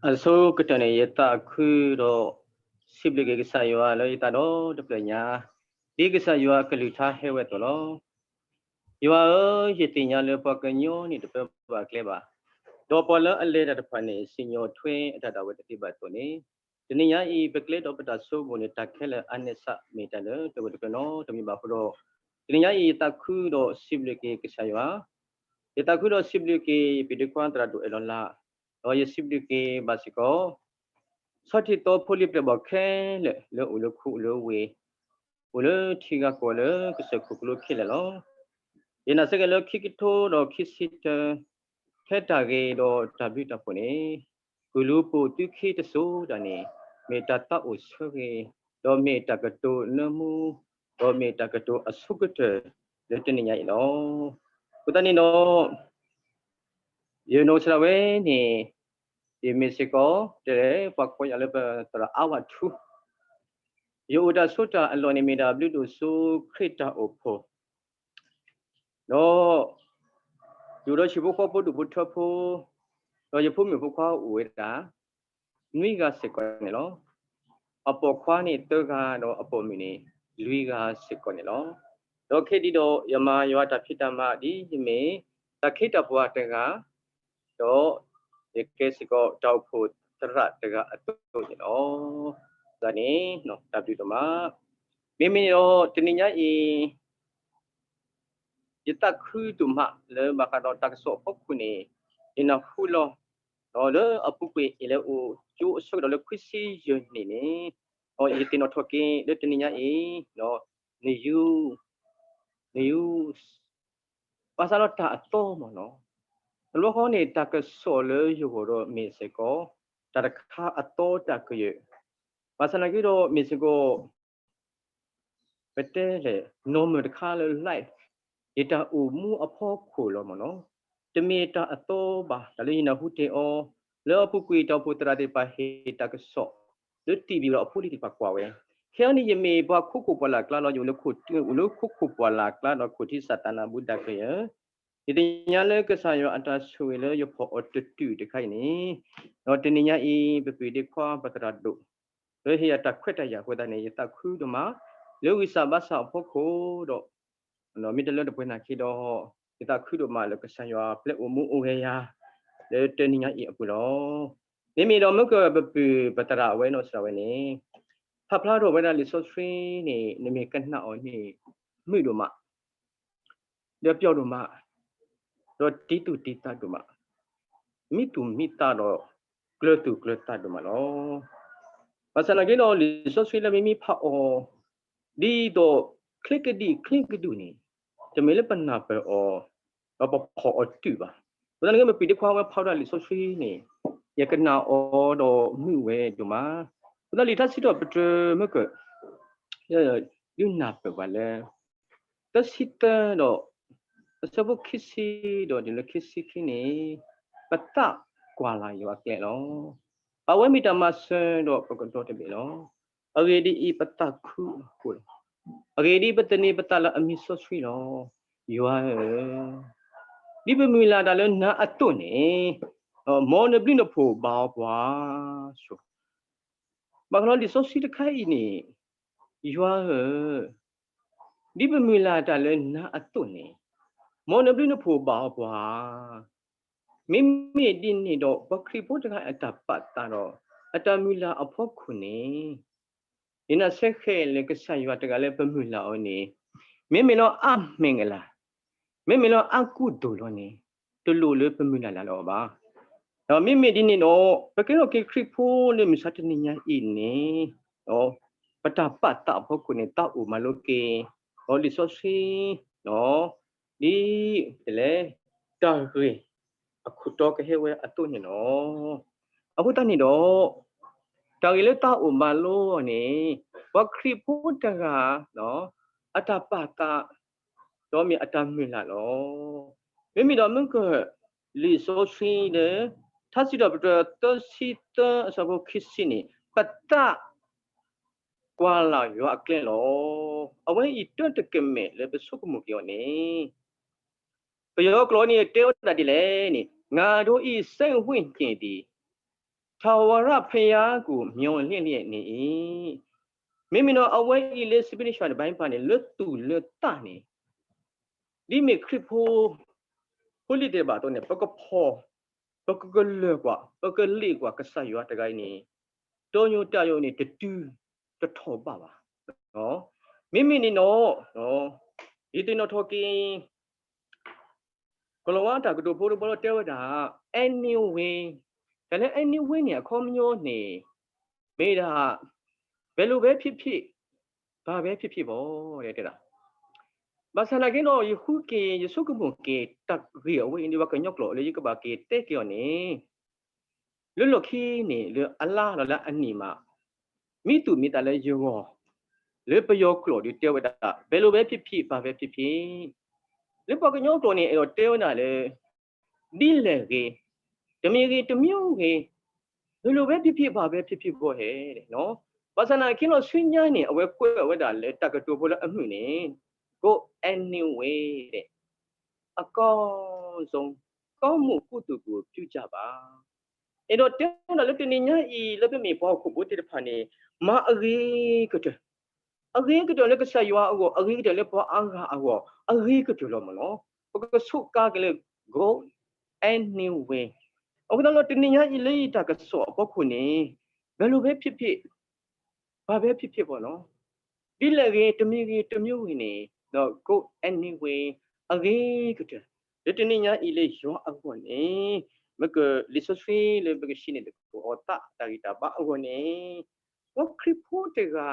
အဆိကတၢၢ်န့ၣ် ယသးခုဒီးစံးဘျုးက့ၤကစၢ်ယွၤလၢယသးဒီတဖျၢၣ်ညါ, ဒ်ကစၢ်ယွၤကလုၢ်ကထါဟဲဝဲအသိးလီၤ. ယွၤဧၢ, ယသ့ၣ်ညါလၢပှၤကညီန့ၣ်တပၢဘၣ်အကျဲဘၣ်, ဒီးပှၤလၢအလဲၤတၢ်တဖၣ်န့ၣ် စံၣ်ညီၣ်ထွဲအတၢ်ဒၣ်ဝဲတသ့ဘၣ်အသိးန့ၣ်, တနံၤညါအံၤ ပကျဲဒီးပတၢ်ဆိကမိၣ်န့ၣ် တၢ်ခဲလၢာ်အါန့ၢ်စးမ့ၢ်တၢ်လၢတဂၢၢ်တကျၢၤနီတမံၤဘၣ်အဃိဒီး, တနံၤညါအံၤ ယသးခုဒီးစံးဘျုးက့ၤကစၢ်ယွၤ, ယသးခုဒီးစံးဘျုးက့ၤ ပဒိၣ်ခွါသရၣ်ဒိၣ်အဲၣ်လီၤလး, ဒီးယစံးဘျုးက့ၤဘၣ်စ့ၢ်ကီး ဆီထံးသီဖိလံၤပျဲၢ်ဘီၣ်ခဲလၢာ် လၢအိၣ်လၢခူအိၣ်လၢဝ့ၢ်, အိၣ်လၢထံဂၤကီၢ်ဂၤလၢကစၢၢ်ခိၣ်ကလိခဲလၢာ်လီၤ. ယနာ်စ့ၢ်ကီးလၢခံကထိဒီးခံဆံတၢ ဖဲတၢ်ဂ့ၤဒီးတၢ်ဘျုးတၢ်ဖှိၣ်န့ၣ်, ကလူၤပိာ်သုခံတစိၤတၢ်န့ၣ်, မ့ၢ်တၢ်သးအိၣ်ဆၢဂ့ၤ, ဒီးမ့ၢ်တၢ်ကတိၤနၢမူ, ဒီးမ့ၢ်တၢ်ကတိၤအဆိကတၢၢ်လၢတနံၤညါအံၤလီၤ. အဃိသတးန့ၣ်ဒီး ယနီၢ်ကစၢ်ဒၣ်ဝဲန့ၣ်, ယမ့ၢ်စ့ၢ်ကီး တဲလဲၣ် ပှၤကိးယၤလၢပသရၣ်အါဝၣ်ထူ, ယအိၣ်တၢ်ဆိးတၢ်အလီၢ်န့ၣ် မ့ၢ်ဒၣ်ဘျုးဒိၣ်စိခရံာ်တၢ်အိၣ်ဖှိၣ်, ဒီး ယအိၣ်ဒီးဟံၣ်ဖိဃီဖိဒူၣ်ဖိထၢဖိ, ဒီးယဖိမုၣ်ဖိခွါအိၣ်ဝဲဒၣ် နွံဂၤစ့ၢ်ကီးန့ၣ်လီၤ. အပိာ်ခွါန့ၣ်သၢဂၤဒီးအပိာ်မုၣ်န့ၣ်လွံၢ်ဂၤစ့ၢ်ကီးန့ၣ်လီၤ. ဒီးခဲဒ်ဒီးယမၤယွၤတၢ်ဖံးတၢ်မၤဒ်ယမ့ၢ်တၢ်ခ့တၢ်ပှၤတဂၤ, ဒီးယကဲစ့ၢ်ကီးတၢ်အိၣ်ဖှိၣ်သရၣ်တဂၤအသိးန့ၣ်လီၤ. သတးန့ၣ် တၢ်ဘျုးဒိၣ်မး, မ့မ့ၢ်ဒီးတနံၤညါအံၤ ယသးခုဒိၣ်မးလၢဘၣ်ဃးဒီးတၢ်ကစီၣ်အဖီခိၣ်န့ၣ်, ယနၢ်ဟူလီၤ, ဒီးလၢအပူၤကွံာ်အံၤလၢအိၣ်ကၠိအဆၢကတီၢ်လၢခွံဆံယဲၢ်နံၣ်န့ၣ်, ဒီးယသ့ၣ်နီၣ်ထီၣ်က့ၤလၢတနံၤညါအံၤ, နယူ, နယူ, ဘၣ်ဆၣ်ဒီးတၢ်အသီမ့ၢ်နီၤ, တဘျီဃီန့ၣ် တၢ်ကစီၣ်လၢယဂီၢ်ဒီးမ့ၢ်စ့ၢ်ကီး တၢ်တခါအသီတၢ်ကယၢၢ်, ဘၣ်ဆၣ်နာ်က့ဒီးမ့ၢ်စ့ၢ်ကီး ပတဲလဲၣ် နီၢ်မုၢ်တခါလၢ live ယတၢ်အိၣ်မူအဖီခိၣ်လီၤမ့ၢ်နီၤ, တမ့ၢ်တၢ်အသီဘၣ် တၢ်လၢယနၢ်ဟူတ့ၢ်အီၤ, လၢအပူၤကွံာ်တၢ်အိၣ်ဖှိၣ်သရၣ်သ့ၣ်တဖၣ်ဟ့ၣ်တၢ်ကစီၣ်, လၢတံၢ်ဘံၣ်လီၤအဖိလံၤသ့ၣ်တဖၣ်ကွၢ်ဝဲ, ခဲအံၤန့ၣ် ယမ့ၢ်ပှၤခိခိၣ်ပှၢ်လၢ်ကျါလီၤ, ယအိၣ်လၢခိခိၣ်ပှၢ်လၢ်ကျါဒီးခိၣ်ထံစၢ်သးနၢ်ဘူးဒၣ်ကယၢၢ်, ယသ့ၣ်ညါလၢကစၢ်ယွၤအတၢ်ဆိၣ်ဂ့ၤလၢယဖီၣ်အီၤတတုၤတခါအံၤန့ၣ်, ဒီးတနံၤညါအံၤ ပပုၢ်ဒ့ခွါပသရၣ်ဒိၣ် လၢဟ့ၣ်ယၤတၢ်ခွဲးတၢ်ယာ်အဃိသတးန့ၣ် ယသးခုဒိၣ်မး, လၢဂံၢ်စၢ်ဘါစၢ်အဖီခိၣ်ဒီး, မ့ၢ်တလၢတပှဲၤနာ်က့ဒီး, ယသးခုဒိၣ်မးလၢကစၢ်ယွၤပျဲအိၣ်မူအိၣ်ဂဲၤယၤ, လၢတနံၤညါအံၤအပူၤလီၤ. မ့မ့ၢ်ဒီးမ့ၢ်ကပပုၢ်ပသရၣ်အဝဲနီၢ်ကစၢ်ဒၣ်ဝဲန့ၣ်, ဖးဖျါထီၣ်ဝဲဒၣ်လံာ်စီဆှံန့ၣ် နမ့ၢ်ကနၣ်အီၤန့ၣ်, မုာ်ဒိၣ်မး ဒီးပျီဒိၣ်မး, ဒီးတံၤသူၣ်တံၤသးဒိၣ်မး, မံသူၣ်မံသးဒီး, ကျၢၤသူၣ်ကျၢၤသးဒိၣ်မးလီၤ. ဘၣ်ဆၣ်နာ်က့ဒီး လံာ်စီဆှံလၢမ့မ့ၢ်ဖးအီၤ, ဒ်သိးချ့ကဒံၣ်ချ့ကဒူၣ်န့ၣ်, တမ့ၢ်လၢပနၢ်ပၢၢ်အီၤ, ဒီးပဖီၣ်အီၤတုၤဘၣ်. အဃိသတးန့ၣ် ပပုၢ်ဒ့ခွါဝဲဖးဝဲဒၣ်လံာ်စီဆှံန့ၣ်, ယကနၣ်အီၤဒီးမုာ်ဝဲဒိၣ်မး. အဃိသတးလံာ်ထါစံးထီၣ်ပတြၢၤမ့ၢ်က ဒုးနၢ်ပၢၢ်ပှၤလၢ သၢဆံသၢဒီး အဆၢဖိခံဆံဒီးတုၤလၢခံဆံခံန့ၣ်, ပသးကွၢ်လၢ်ယွၤအကျဲလီၤ. အဝဲမ့ၢ်တၢ်မၤစၢၤဒီးပကဒီးတဘ့ၣ်လီၤ. အဂ့ၢ်ဒ်အံၤ, ပသးခုအဃိလီၤ. အဂ့ၢ်ဒ်အံၤ, ပသန့ၤပသးလၢအမံၤစီဆှံလီၤ. ယွၤဧၢ, ဒ်ပမုၢ်လၢ်တၢ်လၢနၤအသိးန့ၣ်, မ်နဘျုးနဖှိၣ်ဘၣ်အီၤပှၤ, ဘၣ်ဃးလီၤလံာ်စီဆှံတခါအံၤန့ၣ်, ယွၤဧၢ, ဒ်ပမုၢ်လၢ်တၢ်လၢနၤအသိးန့ၣ်, မ်နဘျုးနဖှိၣ်ဘၣ်အီၤပှၤ. မ့မ့ၢ်ဒ်န့ၣ်ဒီး ပှၤခရံာ်ဖိတဂၤအတၢ်ပာ်သးဒီး အတၢ်မုၢ်လၢ်အဖီခိၣ်န့ၣ်, ယနာ်စ့ၢ်ကီးလၢကစၢ်ယွၤတဂၤလၢပမုၢ်လၢ်အီၤန့ၣ်, မ့မ့ၢ်လၢအမ့ၢ်အလၢ်, မ့မ့ၢ်လၢအကူၣ်ဒိၣ်လီၤန့ၣ်, တလိၣ်လၢပမုၢ်လၢ်လၢအီၤဘၣ်. ဒီးမ့မ့ၢ်ဒ်န့ၣ်ဒီး ပကဲထီၣ်က့ၤခရံာ်ဖိလၢမုၢ်ဆါတနံၤညါအံၤန့ၣ်, ပတၢ်ပာ်သးအဖီခိၣ်န့ၣ် သးအိၣ်မၤလိက့ၤ, ဒီးလံာ်စီဆှံ ဒ်လဲၣ်, တၢ်ဂ့ၢ်အခိၣ်တီကဟဲဝဲအသိးန့ၣ်လီၤ. အဃိသတးန့ၣ်ဒီး, တၢ်ဂ့ၢ်လၢသးအိၣ်မၤလိအီၤန့ၣ်, ပှၤခရံာ်ဖိတဂၤ အတၢ်ပာ်သး, ဒီးမ့ၢ်အတၢ်မုၢ်လၢ်လီၤ. မ့မ့ၢ်ဒီးမ့ၢ်က လံာ်စီဆှံလၢ ထါစံးထီၣ်ပတြၢၤသၢဆံသၢအဆၢဖိခံဆံန့ၣ်, ပသး ကွၢ်လၢ်ယွၤအကျဲလီၤ. အဝဲအံၤတၢ်တကမၣ်လၢပဆိကမိၣ်က့ၤအီၤန့ၣ်, ပယီၤကျိာ်န့ၣ်တဲဝဲဒၣ်ဒ်လဲၣ်န့ၣ်, ငါတို့၏ စိတ်ဝိညာဉ်သည် ထာဝရဘုရားကို မျှော်လင့်လျက်နေ၏. မ့မ့ၢ်နီၤ အဝဲအံၤလၢ spiritual တပိုင်းပါန့ၣ် လၢသူၣ်လၢသးန့ၣ် ဒ်မ့ၢ်ခရံာ်ဖိ ဖိလံၤသ့ၣ်တဖၣ်အသိးန့ၣ် ပကဖီၣ်, ပကကလၢၢ်ကွၢ်, ပကလ့ၣ်ကွၢ်ကစၢ်ယွၤတဂၤအံၤန့ၣ် တီညိတၢ်ယိန့ၣ် တတုၤတထီၣ်ဘၣ်ဘၣ်. မ့မ့ၢ်န့ၣ်နီၤ, ယသ့ၣ်နီၣ်ထီၣ်က့ၤ ကလီၤဝါတၢ်ကတိၤဖိတဘီလီၤတဲဝဲဒၣ် anyway, တၢ်လၢ anyway န့ၣ် အခီပညီန့ၣ် မ့ၢ်ဒၣ် ဘယ်လိုပဲဖြစ်ဖြစ်, ဘာပဲဖြစ်ဖြစ်ဘၣ် တဲဒၣ်. ဘၣ်ဆၣ်နာ်က့ဒီး ယဃုက့ၤ ယဆိကမိၣ်က့ၤ တၢ်ဂ့ၢ်အဝဲအံၤန့ၣ် ပှၤကညီကျိာ်လၢယကဘၣ်က့ၤတဲက့ၤအီၤန့ၣ် လၢလီၢ်ခံန့ၣ် လၢအလါလီၤလၢအနံၣ်မး မံသူၣ်မံသးလၢယဂီၢ် လၢပယီၤကျိာ်ဒီးတဲဝဲဒၣ် ဘယ်လိုပဲဖြစ်ဖြစ် ဘာပဲဖြစ်ဖြစ်, လၢပှၤကညီကျိာ်န့ၣ် အဲၣ်ဒိးတဲဝဲဒၣ်လၢ ဒ်လဲၣ်ဂ့ၤ, တမံၤဂ့ၤ တမျိုးဂ့ၤ, ဘယ်လိုပဲဖြစ်ဖြစ် ဘာပဲဖြစ်ဖြစ်ဘၣ်ဟဲ, ဘၣ်ဆၣ်နာ်က့ဒီးဆူညါန့ၣ် အဝဲကွဲးဝဲဒၣ်လၢတၢ်ကတိၤဖိလၢအမုာ်န့ၣ် go anyway အကောင်းဆုံး, ကောင်းမှုကုသိုလ်ကိုပြုကြပါ. အဲၣ်ဒိးတဲဝဲဒၣ်လၢတနံၤညါအံၤ လၢပမ့ၢ်ပှၤဟီၣ်ခိၣ်ဖိသ့ၣ်တဖၣ်န့ၣ် မၤအဂ့ၤကတၢၢ် အဂ့ၤကတၢၢ်လၢကစၢ်ယွၤအဂီၢ်, အဂ့ၤကတၢၢ်လၢပှၤအါဂၤအဂီၢ်, အဂ့ၤကတၢၢ်လီၤမ့ၢ်နီၤ. ပကဆိးကါက့ၤလၢ go anyway. အဃိသတးဒီး တနံၤညါအံၤ လၢယတၢ်ကစီၣ်အဖီခိၣ်န့ၣ် ဘယ်လိုပဲဖြစ်ဖြစ်, ဘာပဲဖြစ်ဖြစ်ဘၣ်နီၤ, ဒ်လဲၣ်ဂ့ၤ, တမံၤဂ့ၤ, တမျိုးဂ့ၤန့ၣ်, ဒီး go anyway အဂ့ၤကတၢၢ် လၢတနံၤညါအံၤလၢယွၤအဂီၢ်န့ၣ်, မ့ၢ်ကလံာ်စီဆှံလၢပကဆှံန့ၣ်သကိးအီၤသးတၢ်ဂံၢ်တၢ်ဘါအဂီၢ်န့ၣ်, ပှၤခရံာ်ဖိတဂၤ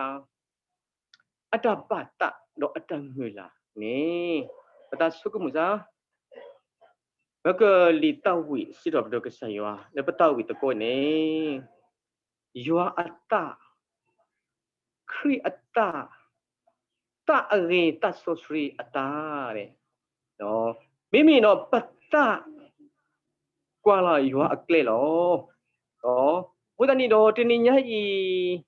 အတၢ်ပာ်သးဒီးအတၢ်မုၢ်လၢ်န့ၣ်, ပသးဆိကမိၣ်စ့ၢ်, ပကလံာ်သးဝံၣ်စံးထီၣ်ပတြၢၤကစၢ်ယွၤ လၢပသးဝံၣ်သကိးန့ၣ်, ယွၤအသး, ခရံာ်အသး, သးအဂ့ၤ သးစီဆှံအသးန့ၣ်, မ့မ့ၢ်ဒီးပသးကွၢ်လီၤယွၤအကျဲလီၤ. အဃိသတးန့ၣ်ဒီး တနံၤညါအံၤ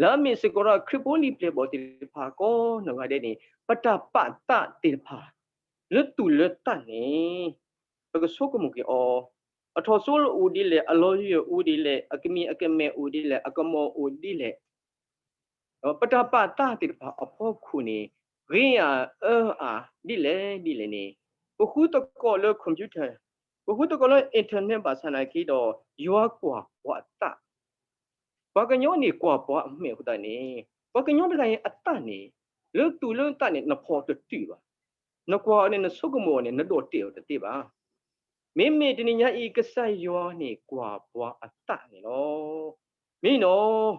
လၢအမ့ၢ်စ့ၢ်ကီးဒီးခရံာ်ဖိလံၤပျဲၢ်ဘီၣ်သ့ၣ်တဖၣ်ကိးနီၢ်ဂၤဒဲးန့ၣ် ပတၢ်ပာ်သးသ့ၣ်တဖၣ် လၢသူၣ်လၢသးန့ၣ် ပကဆိကမိၣ်က့ၤအီၤ, အထီၣ်စိလၢအိၣ်ဒ်လဲၣ်, အလီယိာ်အိၣ်ဒ်လဲၣ်, အကမံၤအကမဲၣ်အိၣ်ဒ်လဲၣ်, အကမီၤအိၣ်ဒ်လဲၣ်, ပတၢ်ပာ်သးသ့ၣ်တဖၣ်အဖီခိၣ်န့ၣ် ဂ့ၤဧါအၢဧါဒ်လဲၣ်ဒ်လဲၣ်န့ၣ်, ပဃုသကိးလၢ computer, ပဃုသကိးလၢ internet ဘၣ်ဆၣ်နာ်က့ဒီး ယွၤကွၢ်ပှၤအသး ပှၤကညီန့ၣ်ကွၢ်ပှၤအမဲာ်အဃိသတးန့ၣ်, ပှၤကညီတဂၤအံၤအသးန့ၣ် လၢသူၣ်လၢသးန့ၣ် နဖီၣ်တတုာ်ဘၣ်. နကွၢ်အီၤန့ၣ် နဆိကမိၣ်အီၤန့ၣ် နဒိးတဲာ်အီၤတသ့ဘၣ်. မ့မ့ၢ်တနံၤညါအံၤ ကစၢ်ယွၤန့ၣ်ကွၢ်ပှၤအသးန့ၣ်လီၤ. မ့ၢ်နီၤ,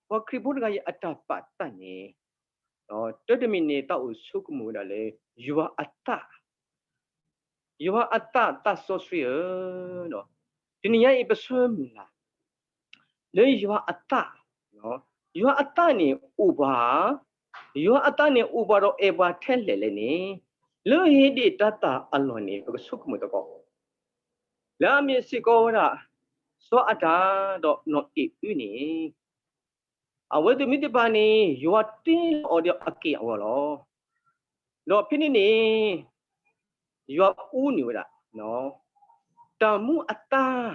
ပှၤခရံာ်ဖိတဂၤအံၤအတၢ်ပာ်သးန့ၣ် တၢ်တမံၤန့ၣ် သးအိၣ်ဆိကမိၣ်ဝဲဒၣ်လၢ ယွၤအသး, ယွၤအသး သးစီဆှံဧၢ, တနံၤညါအံၤ ပဆၢမုၢ်လၢ် လၢယွၤအသး, ယွၤအသးန့ၣ်အိၣ်ပှၤ, ယွၤအသးန့ၣ်အိၣ်ပှၤဒီးအဲၣ်ပှၤထဲလဲၣ်လဲၣ်န့ၣ်, လၢဧ့ဒ့ၣ်တၤသၣ်အလီၢ်န့ၣ် ပကဆိကမိၣ်သကိး လၢအမ့ၢ်စ့ၢ်ကီးဝဲဒၣ် စီၤအၤဒၣ်ဒီးနီၢ်အံၤအုန့ၣ်, အဝဲသ့ၣ်မ့ၢ်သ့ၣ်တဖၣ်န့ၣ် ယွၤတ့လီၤအီၤဒီးအက့ၢ်အဂီၤလီၤ. ဒီးဖဲန့ၣ်န့ၣ် ယွၤအူန့ၢ်ဝဲဒၣ် တၢ်မူအသး,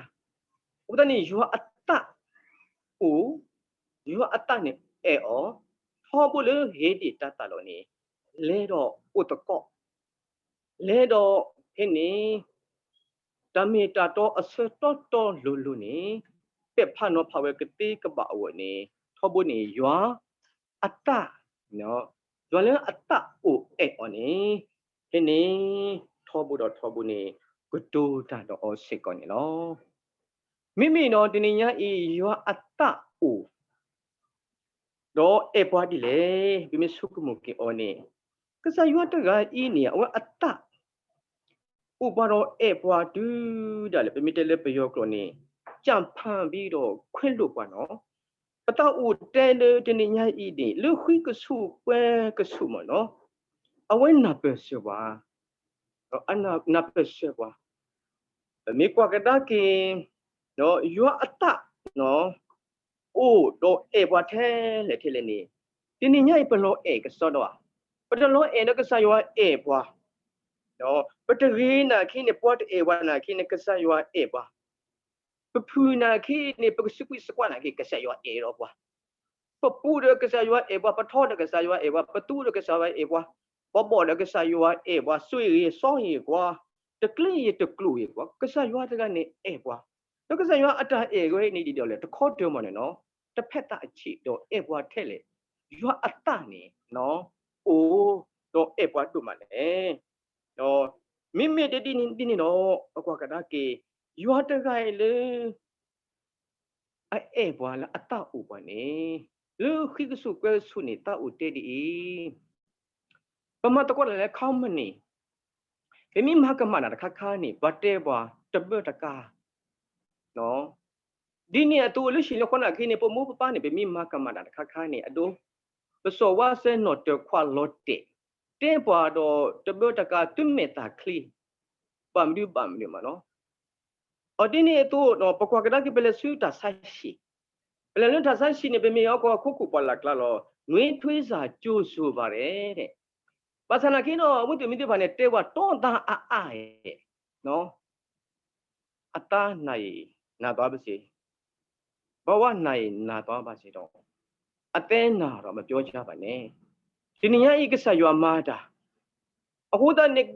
အဃိသတးန့ၣ် ယွၤအသးအိၣ်, ယွၤအသးန့ၣ်အဲၣ်အီၤ, ထီဘိလၢဧ့ဒ့ၣ်တၤသၣ်လီၢ်န့ၣ် လဲၤဒီးအိၣ်သကိး လဲၤဒီးဖဲန့ၣ် တၢ်မ့ၢ်တၢ်တီအဆၢတီတီလိၤလိၤန့ၣ် ပဲာ်ဖးနီၤဖးဝဲကသ့ကဘၣ်အဂီၢ်န့ၣ် ထီဘိန့ၣ် ယွၤအသး, ယွၤလၢအသးအိၣ်အဲၣ်အီၤန့ၣ် ဖဲန့ၣ် ထီဘိဒီးထီဘိန့ၣ် ကတိၤတၢ်ဒီးအီၤစ့ၢ်ကီးန့ၣ်လီၤ. မ့မ့ၢ်ဒီးတနံၤညါအံၤ ယွၤအသးအိၣ် ဒီးအဲၣ်ပှၤဒ်လဲၣ်, ပမ့ၢ်ဆိကမိၣ်က့ၤအီၤန့ၣ် ကစၢ်ယွၤတဂၤအံၤန့ၣ် အဝဲအသး အိၣ်ပှၤဒီးအဲၣ်ပှၤတုၤဒၣ်လဲာ် ပမ့ၢ်တဲလၢပယီၤကျိာ်န့ၣ် ကြံဖန်ပြီးတော့ခွင့်လွှတ်ပှၤနီၤ. ပသးအိၣ်တဲလၢတနံၤညါအံၤန့ၣ် လၢဃံကဆူၣ်ပှဲၤကဆူၣ်မ့ၢ်နီၤ, အဝဲနၢ်ပၢၢ်စၢၤပှၤ, နၢ်ပၢၢ်စၢၤပှၤ, ပမ့ၢ်ကွၢ်ကဒါက့ၤ ယွၤအသး အိၣ်ဒီးအဲၣ်ပှၤထဲလဲၣ်ထဲလဲၣ်န့ၣ်, တနံၤညါအံၤ ပလီၤအဲၣ်ကစီဒီဧါ, ပတလီၤအဲၣ်ဒီးကစၢ်ယွၤအဲၣ်ပှၤ, ပတဂ့ၤနာ်က့န့ၣ် ပှၤတအဲၣ်ပှၤနာ်က့န့ၣ် ကစၢ်ယွၤအဲၣ်ပှၤ, ပ ပဖုးနာ်က့န့ၣ် ပကစူးကွံာ်စူးကွၢ်နာ်က့ ကစၢ်ယွၤအဲၣ်ဒီးပှၤ, ပပူၤဒီးကစၢ်ယွၤအဲၣ်ပှၤ, ပထီဒီးကစၢ်ယွၤအဲၣ်ပှၤ, ပသူဒီးကစၢ်ယွၤအဲၣ်ပှၤ, ပဘီၣ်ဒီးကစၢ်ယွၤအဲၣ်ပှၤ, စွ့ဂ့ၤစီဂ့ၤကွၢ်, တကျ့ယတကျိၤဂ့ၤကွၢ်, ကစၢ်ယွၤတဂၤန့ၣ်အဲၣ်ပှၤ, ဒီးကစၢ်ယွၤအတၢ်အဲၣ်ဝဲန့ၣ်ဒ်ဒီးလဲၣ် တခီတၢၤမးန့ၣ်နီၤ, တဖဲသးအဆံးဒီးအဲၣ်ပှၤထဲလဲၣ်, ယွၤအသးန့ၣ် အိၣ်ဒီးအဲၣ်ပှၤဒိၣ်မးလဲၣ်. မ့မ့ၢ်ဒ်န့ၣ်ဒီး ပကွၢ်ကဒါက့ၤ ယွၤတဂၤအံၤလၢ အအဲၣ်ပှၤလၢအသးအိၣ်ပှၤန့ၣ်, လၢဃံကဆူၣ်ကွဲကဆူၣ်န့ၣ် သးအိၣ်တဲဒ်အံၤ, ပမၤသကိးတၢ်လၢ company, ပမ့ၢ်မၤကမၣ်တၢ်တခါခါန့ၣ် ပှၤတဲပှၤတဘၢတကါ ဒ်န့ၣ်အသိး လၢဟံၣ်လၢဃီနာ်က့န့ၣ် ပမိၢ်ပပၢ်န့ၣ် ပမ့ၢ်မၤကမၣ်တၢ်တခါခါန့ၣ် အဒိ ပစီၤဝါစဲနီၣ်တၢၤခွါလီၤတဲာ်, တဲပှၤဒီးတဘၢတကါ သုမဲာ်သးချ့, ဘၣ်မနုၤဘၣ်မနုၤမးနီၤ. အဒ်န့ၣ်အသိး ပကွၢ်ကဒါက့ၤ ပလဲၤဆူတၢ်ဆါဟံၣ်, ပလဲၤလၢတၢ်ဆါဟံၣ်န့ၣ် ပမ့ၢ်ဟီၣ်ခိၣ်ဖိပှၢ်လၢ်ကျါလီၤ, နွေထွေးစာကြိုဆိုပါတယ် ဘၣ်ဆၣ်နာ်က့ဒီး အဝဲသ့ၣ်မ့ၢ်သ့ၣ်တဖၣ်န့ၣ် တဲဝဲတီၢ်သးအါအါ အသးနာ်အံၤ နာ်သွားပါစေ, ဘဝနာ်အံၤ နာ်သွားပါစေဒီး အသည်းနာတော့ မပြောကြပါနဲ့. တနံၤညါအံၤ ကစၢ်ယွၤမၤတၢ်, အဃိသတးန့ၣ်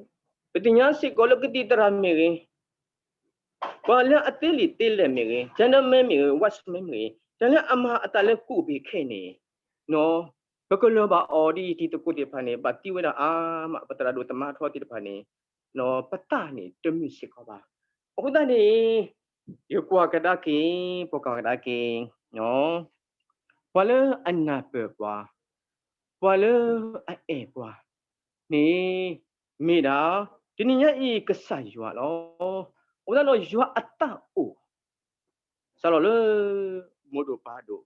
ပသ့ၣ်ညါစ့ၢ်ကီးလၢကသံၣ်သရၣ်မ့ၢ်ဂ့ၤ, ပှၤလၢအသ့လံာ်သ့လဲၢ်မ့ၢ်ဂ့ၤ, gentleman မ့ၢ်ဂ့ၤ, watchman မ့ၢ်ဂ့ၤ, တၢ်လၢအမၤအသးလၢကူးဘ့ၣ်ခဲအံၤန့ၣ်, ပကလၢၤဘၣ်အီၤဒ်အံၤ တံၤသကိးသ့ၣ်တဖၣ်န့ၣ် ဘၣ်သံဝဲဒၣ်အါမး ပသရၣ်ဒိၣ်သမါထီသ့ၣ်တဖၣ်န့ၣ် ပသးန့ၣ်တမုာ်စ့ၢ်ကီးဘၣ်. အဃိသတးန့ၣ် ယကွၢ်ကဒါက့ၤ ပကွၢ်ကဒါက့ၤ ပှၤလၢအနၢ်ပၢၢ်ပှၤ, ပှၤလၢအအဲၣ်ပှၤန့ၣ် မ့ၢ်ဒၣ် တနံၤညါအံၤ ကစၢ်ယွၤလီၤ. အဃိသတးဒီး ယွၤအသးအိၣ် စးထီၣ်လၢ မိၢ်ဒိၣ်ပၢ်ဒိၣ်,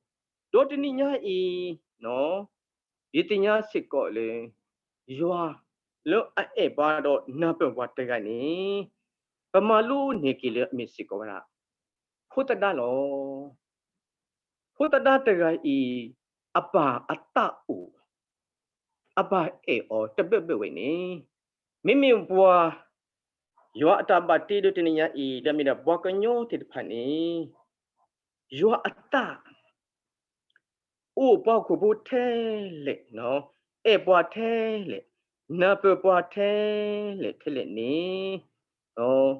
ဒီးတနံၤညါအံၤ ယသ့ၣ်ညါစ့ၢ်ကီးလၢ ယွၤလၢအအဲၣ်ပှၤဒီးနၢ်ပၢၢ်ပှၤတဂၤန့ၣ် ပမၤလိန့ၢ်က့ၤလၢအမ့ၢ်စ့ၢ်ကီးဝဲဒၣ် ဖိသဒါလီၤ. ဖိသဒါတဂၤအံၤ အပၢ်အသးအိၣ် အပၢ်အဲၣ်အီၤတဘၢဘၢဝဲန့ၣ်, မ့မ့ၢ်ပှၤ ယွၤအတၢ်ဘၣ်တ့လၢတနံၤညါအံၤ ဒီးမ့ၢ်ဒၣ်ပှၤကညီသ့ၣ်တဖၣ်န့ၣ် ယွၤအသး အိၣ်ပှၤဟီၣ်ခိၣ်ဖိထဲလဲၣ်, အဲၣ်ပှၤထဲလဲၣ်, နၢ်ပၢၢ်ပှၤထဲလဲၣ်ထဲလဲၣ်န့ၣ်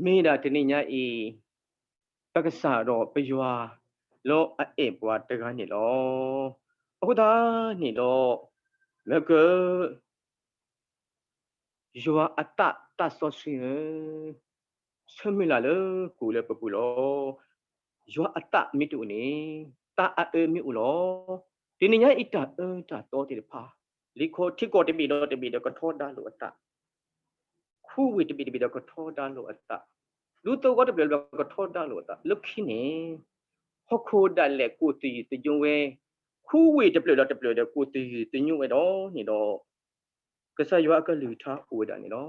မ့ၢ်ဒၣ်တနံၤညါအံၤ ပကစၢ်ဒီးပယွၤလၢအအဲၣ်ပှၤတဂၤန့ၣ်လီၤ. အဃိသတးန့ၣ်ဒီး လၢက ယွၤအသးသးစီဆှံဧၢ, ဆၢမုၢ်လၢ်လၢကိၣ်လၢပပူၤလီၤ. ယွၤအသးမ့ၢ်တအိၣ်န့ၣ် သးအအၢမ့ၢ်အိၣ်လီၤ. တနံၤညါအံၤတၢ်အၢတၢ်သီသ့ၣ်တဖၣ် လံာ်ခီထံကီၢ်တဘ့ၣ်ဒီးတဘ့ၣ်ဒီးကထီဒါလိာ်အသး, ခူဝ့ၢ်တဘ့ၣ်တဘ့ၣ်ဒီးကထီဒါလိာ်အသး, ဒူသဝီတဖျၢၣ်လၢကထီဒါလိာ်အသး လၢခံန့ၣ် ဟီၣ်ခိၣ်ဒၣ်လဲာ်ကိၣ်သယုၢ်သညိဝဲ, ခူဝ့ၢ်တဖျၢၣ်ဒီးတဖျၢၣ်ဒီးကိၣ်သယုၢ်သညိဝဲဒီးန့ၣ်ဒီး ကစၢ်ယွၤအကလုၢ်ကထါအိၣ်ဝဲဒၣ်န့ၣ်လီၤ.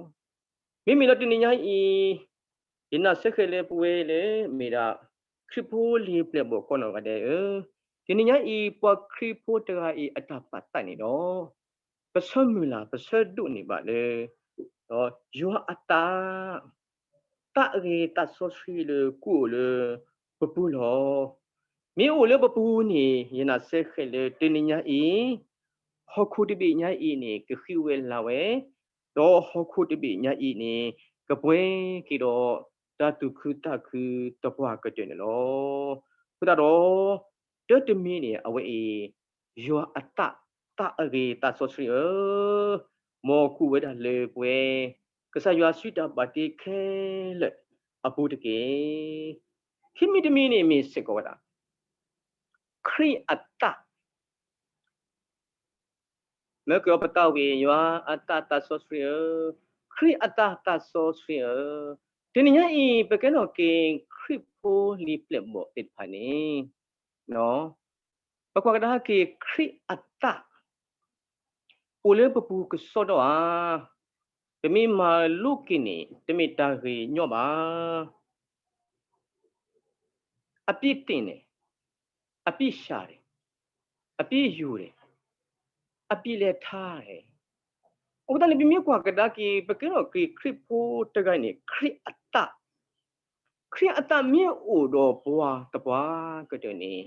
မ့မ့ၢ်လၢတနံၤညါအံၤ ယနာ်စ့ၢ်ကီးလၢပဝဲလၢ မ့ၢ်ဒၣ် ခရံာ်ဖိလံာ်ပျဲၢ်ဘီၣ်ကိးနီၢ်ဂၤဒဲးဧၢ, တနံၤညါအံၤ ပှၤခရံာ်ဖိတဂၤအံၤအတၢ်ပာ်သးန့ၣ်ဒီး ပဆၢမုၢ်လၢ် ပဆၢဒိးန့ၢ်ဘၣ်လၢ ယွၤအသး သးအဂ့ၤသးစီဆှံလၢကအိၣ်လၢပပူၤလီၤ. မ့ၢ်အိၣ်လၢပပူၤန့ၣ် ယနာ်စ့ၢ်ကီးလၢတနံၤညါအံၤ ဟီၣ်ခိၣ်တဘ့ၣ်ညါအံၤန့ၣ် ကဃံဝဲလၤဝဲ, ဒီးဟီၣ်ခိၣ်တဘ့ၣ်ညါအံၤန့ၣ် ကပှဲၤက့ၤဒီး တၢ်သူၣ်ခုသးခုသပှၢ်ကတၢၢ်န့ၣ်လီၤ. အဃိသတးဒီး တၢ်တမံၤန့ၣ် အဝဲအံၤ ယွၤအသး သးအဂ့ၤသးစီဆှံဧၢ, မ်ကအိၣ်ဝဲဒၣ်လၢပှဲၤ ကစၢ်ယွၤစုတၢ်ဘၣ်တ့ခဲလၢာ်အပူၤတက့ၢ်. ခံမံၤတမံၤန့ၣ်မ့ၢ်စ့ၢ်ကီးဝဲဒၣ် ခရံာ်အသး မ့ၢ်ကပသးဝံၣ် ယွၤအသးသးစီဆှံဧၢ, ခရံာ်အသးသးစီဆှံဧၢ, တနံၤညါအံၤ ပကဲထီၣ်က့ၤ ခရံာ်ဖိလံာ်ပျဲၢ်ဘီၣ်သ့ၣ်တဖၣ်န့ၣ် ပကွၢ်ကဒါက့ၤ ခရံာ်အသး အိၣ်လၢပပူၤကစီဒီဧါ, ပမ့ၢ်မၤလိက့ၤန့ၣ် တမ့ၢ်တၢ်ဂ့ၤညီဘၣ်. အပြစ်တင်တယ်, အပြစ်ရှာတယ်, အပြစ်ယူတယ်, အပြစ်လဲၤထားတယ်. အဃိသတးန့ၣ် ပမ့ၢ်ကွၢ်ကဒါက့ၤ ပကဲထီၣ်က့ၤခရံာ်ဖိတဂၤန့ၣ် ခရံာ်အသး ခရံာ်အသးမ့ၢ်အိၣ်ဒီးပှၤသပှၢ်ကတၢၢ်န့ၣ်,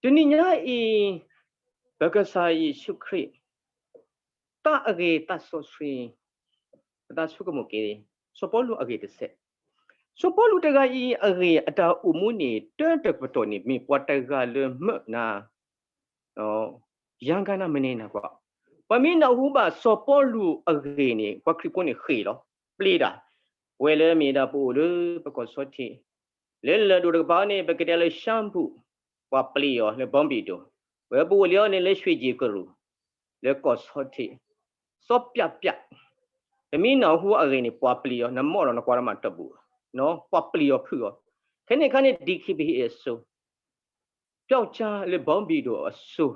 တနံၤညါအံၤ ပကစၢ်ယ့ၣ်ၡူးခရံာ် တၢ်အဂ့ၤတၢ်စီဆှံ, ပသးဆိကမိၣ်က့ၤ စီၤပီလူးအဂ့ၢ်တစဲး, စီၤပီလူးတဂၤအံၤအဂ့ၢ်အတၢ်အိၣ်မူန့ၣ် တၢတပတီၢ်န့ၣ် မ့ၢ်ပှၤတဂၤလၢမၢနၤ ယၤကနၤမနုၤနၤကွၢ်, ပှၤမ့ၢ်နၢ်ဟူဘၣ်စီၤပီလူးအဂ့ၢ်န့ၣ် ပှၤခရံာ်ဖိန့ၣ်ဃ့ၢ်လီၤ, ပျံၤတၢ်, ပဝဲလၢမ့ၢ်ဒၣ်ပအိၣ်လၢပကီၢ်ဆီထံး, လၢလၢၢ်ဒိၣ်တကပၤန့ၣ် ပကတဲလၢ ရှမ်းဘူၣ်, ပှၤပျံၤအီၤလၢ ဘီဘံၣ်ဒိၣ်, ပဝဲပအိၣ်လံအီၤန့ၣ်လၢ ရွှ့ၣ်ကၠံၣ်ကရူၢ်, လၢကီၢ်ဆီထံး, စီပျးပျး, ပမ့ၢ်နၢ်ဟူအဂ့ၢ်န့ၣ် ပှၤပျံၤအီၤ, နမီၢ်ဒီးနကွၢ်တမးတဘူၣ်, ပှၤပျံၤအီၤဖုၣ်အီၤ, ခဲန့ၣ်ခါန့ၣ် DKBA အစိၤ ပျီကၠါလၢ ဘီဘံၣ်ဒိၣ်အစိၤ,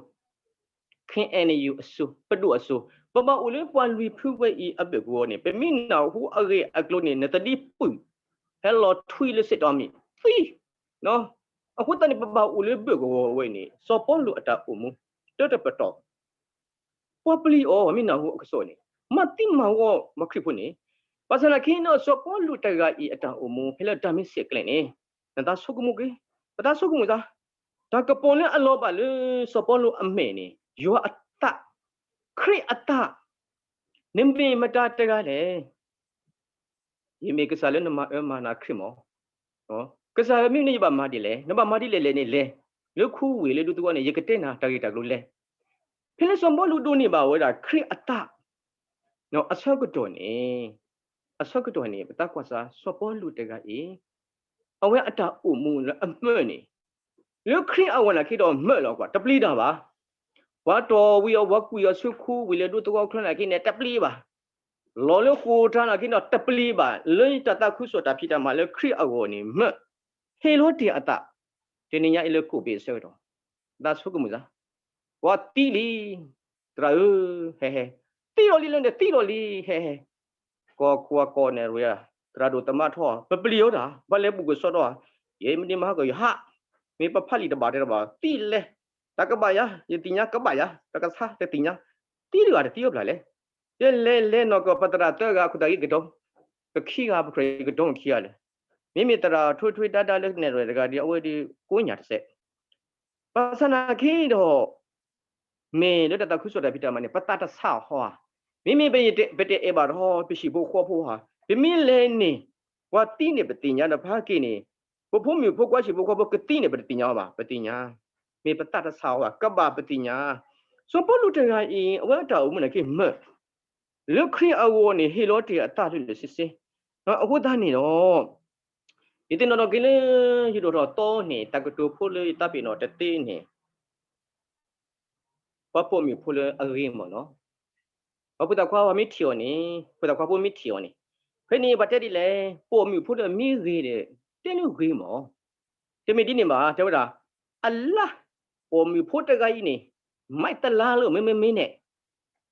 KNU အစိၤ, ပဒိၣ်အစိၤ, ပဘၣ်အိၣ်လၢပှၤလွံၢ်ဖုဝဲအံၤအဘၢၣ်ကဝီၤန့ၣ် ပမ့ၢ်နၢ်ဟူအဂ့ၢ်အကျိၤန့ၣ် နသဒံပုၢ်, ဟဲလီၤထွံလၢစ့ၣ်တီမံၤ, သံ, အဃိသတးန့ၣ် ပဘၣ်အိၣ်လၢဘၢၣ်ကဝီၤဝဲအံၤန့ၣ် စီၤပီလူးအတၢ်အိၣ်မူ တၢတပတီၢ် ပှၤပျံၤအီၤ မ့ၢ်နၢ်ဟူအကစီၣ်န့ၣ် မၤသံမၤဝီပှၤခရံာ်ဖိန့ၣ်, ဘၣ်ဆၣ်သနာ်က့ဒီး စီၤပီလူးတဂၤအံၤအတၢ်အိၣ်မူ ဖဲလၢတၢ်မ့ၢ်စ့ၢ်ကလဲာ်န့ၣ်, နသးဆိကမိၣ်က့ၤ, ပသးဆိကမိၣ်သး, တၢ်ကပီၤလၢအလီၤဘၣ်လၢစီၤပီလူးအမဲာ်န့ၣ် ယွၤအသး, ခရံာ်အသး, နမ့ၢ်မတၤတဂၤလဲၣ် ယမ့ၢ်ကစၢ်လၢနမၤအၢမၤနးခရံာ်မး, ကစၢ်ဧၢ မ့ၢ်န့ၣ်ယဘၣ်မၤဒ်လဲၣ်, နဘၣ်မၤဒ်လဲၣ်လဲၣ်န့ၣ်လဲၤ, လၢခူဝ့ၢ်လၢဒူသဝီန့ၣ် ယကတဲနၤတၢ်ဂ့ၢ်တၢ်ကျိၤလဲၤ. ဖဲလၢစီၤပီလူးဒိးန့ၢ်ဘၣ်ဝဲဒၣ်ခရံာ်အသး အဆၢကတီၢ်န့ၣ်, အဆၢကတီၢ်န့ၣ် ပသးကွၢ်စၢ် စီၤပီလူးတဂၤအံၤ, အဝဲအတၢ်အိၣ်မူလၢအမၢန့ၣ် လၢခရံာ်အဂီၢ်နာ်က့ဒီးမၢလီၤကွၢ် တပျံၤတၢ်ဘၣ်. ပှၤတီၢ်ဝံၤအီၤ ပှၤကွံာ်အီၤဆူခူဝ့ၢ်လၢဒူသဝီချၢနာ်က့န့ၣ် တပျံၤဘၣ်. လီၤလၢဃိာ်ထါနာ်က့န့ၣ် တပျံၤဘၣ်. လၢတၢ်သးခုကစီၣ်တၢ်ဖံးတၢ်မၤလၢခရံာ်အဂီၢ်န့ၣ် မၢ ဟ့ၣ်လီၤတ့ၢ်အသး, တနံၤညါအံၤလၢကိၣ်ဘ့ၣ်အဆၢကတီၢ်, သးဆိကမိၣ်သး, ပှၤသံလံ, သရၣ်ဧၢ, ဟဲဟဲ, သံလီၤလံလၢန့ၣ် သံလီၤလံ, ဟဲဟဲ, ကီၢ်ခိၣ်အကီၢ်နဲၣ်ရွဲၣ်, သရၣ်ဒိၣ်သမါထီၣ်, ပပျံၤအီၤတၢ်, ပှၤလဲၤဘူၣ်ကစီဒီဧါ, ယမ့ၢ်ဒ်မၤဟးကီၢ်ယဟး, မ့ၢ်ပဖးလံာ်တဘၣ်တဲတဘၣ်, သံလဲၤ, တၢ်ကဘၣ်ယၤ, ယသ့ၣ်ညါကဘၣ်ယၤ, တၢ်ကဆါတသ့ၣ်ညါ, သံတဂၤတသံအိၣ်ဖျါလဲၣ်. ယလဲၤလဲၤနီၢ်ကီၢ် ပသရၣ်သၢဂၤ ခိၣ်သၣ်ဂံၢ်ကဒီး, ပခံဂၤပကြၢးကဒီးခံဂၤလဲၣ်. မ့မ့ၢ်သရၣ်ထွဲထွဲဒါဒါလၢနဲၣ်ရွဲၣ်တဂၤဒီး အဝဲဒီးကိးညၣ်တစဲး ဘၣ်ဆၣ်နာ်က့ဒီး မ့ၢ်လၢတၢ်သးခုကစီၣ်တၢ်ဖံးတၢ်မၤန့ၣ် ပသးတဆါအီၤဧါ. မ့မ့ၢ်ပတအဲၣ်ဘၣ်တဟီ ပဟံၣ်ဖိဃီဖိဧါ, ပမ့ၢ်လဲၤန့ၣ် ပှၤသံန့ၣ်ပသ့ၣ်ညါဒီး ပဟဲက့ၤန့ၣ် ပဖိမုၣ်ဖိခွါဟံၣ်ဖိဃီဖိကသံန့ၣ် ပတသ့ၣ်ညါအီၤဘၣ်, ပသ့ၣ်ညါ, မ့ၢ်ပသးတဆါအီၤဧါ, ကဘၣ်ပသ့ၣ်ညါ. စီၤပီလူးတဂၤအံၤ အဝဲအတၢ်အိၣ်မူနာ်က့မၢ လၢခရံာ်အဂီၢ်န့ၣ် ဟ့ၣ်လီၤတ့ၢ်အသးလၢလၢဆ့ဆ့. အဃိသတးန့ၣ်ဒီး ယသ့ၣ်နီၣ်ထီၣ်က့ၤလၢ ယဒိၣ်ထီၣ်သီန့ၣ် တၢ်ကတိၤဖိလၢယသးပ့ၤနီၣ်တသ့န့ၣ် ပှၤပိာ်မုၣ်ဖိလၢအဂ့ၤမးနီၤ, ပှၤဖိသၣ်ခွါပှၤမ့ၢ်ထံၣ်အီၤန့ၣ်, ဖိသၣ်ခွါဖိမ့ၢ်ထံၣ်အီၤန့ၣ်, ဖဲန့ၣ်ပှၤတဲဒ်လဲၣ်, ပိာ်မုၣ်ဖိဒီးမ့ၢ်ဂ့ၤဒီး တဲနုၢ်ဂ့ၤမး, တမ့ၢ်ဒ်န့ၣ်ဘၣ်, တဲဝဲဒၣ်, အလါ, ပိာ်မုၣ်ဖိတဂၤအံၤန့ၣ် မိုက်သလားလို့ မင်းမမေးနဲ့,